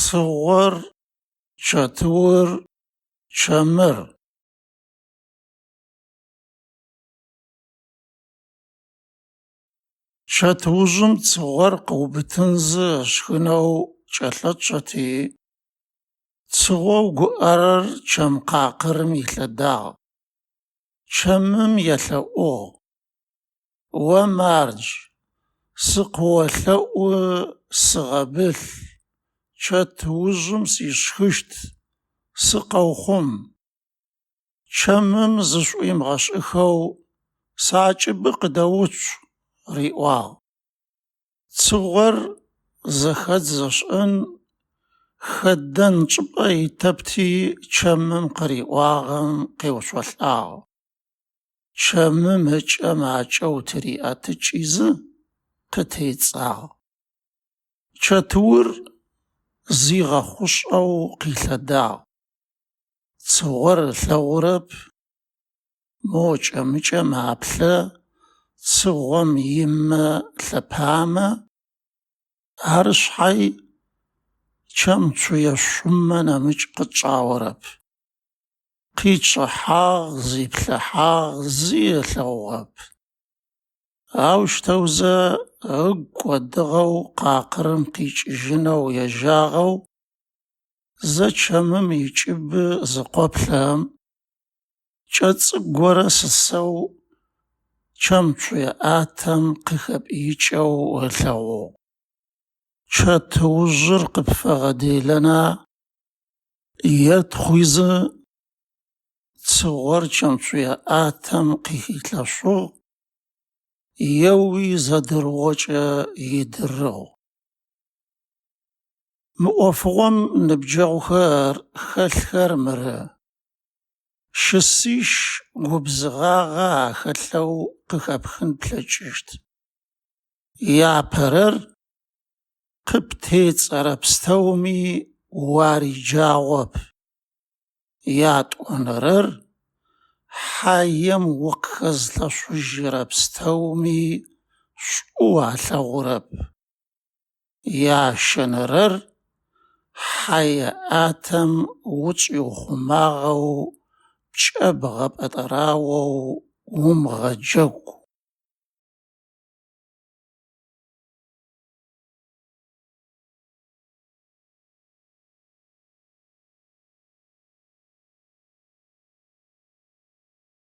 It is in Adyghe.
Цыгъор, чэтыур, чэмыр. Чэтыужъым цыгъор къыубытынзы ышхынэу кӏэлъэчъэти, цыгъоу гуӏэрэр чэм къакъырым илъэдагъ. Чэмым елъэӏугъ: «О мардж, сыкъыолъэӏу, сыгъэбылъ, чэтыужъым сишхыщт, сыкъэухъум». Чэмым зышӏуимыгъэшӏыхэу «Сакӏыбы къыдэуцу» риӏуагъ. Цыгъор зэхэдз ышӏын, хэдэн чӏыпӏэ итэпти чэмым къыриӏуагъэм къеуцолӏагъ. Чэмым ыкӏэ макӏэу тыриӏэтыкӏызэ къытецӏагъ. Чэтыур зигъэхъушӏэу къилъэдагъ. Цыгъор ылъэгъурэп, мокӏэ-мыкӏэ маплъэ, цыгъом имэ лъэпамэ, ары шъхьай чэмцуе шъумэ нэмыкӏ къыкӏаорэп. Къичъыхьагъ, зиплъыхьагъ, зи ылъэгъугъэп. Аущтэузэ ыгу кӏодыгъэу къакъырым къикӏыжьынэу ежьагъэу зэ чэмым ыкӏыбы зыкъоплъэм, кӏэ цӏыкӏу горэ сысэу чэмцуе ӏатэм къыхэпӏыикӏэу ылъэгъугъ. Чэтыужъыр къыпфэгъэделэна? Етхъуизы цыгъор чэмцуе ӏатэм къыхилъэшъугъ, еуи зэдыргъокӏэ ыдырыгъ. Мы ӏофыгъом, ныбджэгъухэр, хэлъхэр мыры: щысищ губзыгъагъэ ахэлъэу къыхэпхын плъэкӏыщт. Апэрэр - къыптецӏэрэ пстэуми уариджагъоп. Ятӏонэрэр - хьаем укъыхэзылъэшъужьырэ пстэуми шӏу уалъэгъурэп. Ящэнэрэр - хьэе ӏатэм учӏиухъумагъэу пкӏэ бгъэпӏэтӏэраоу умыгъэджэгу.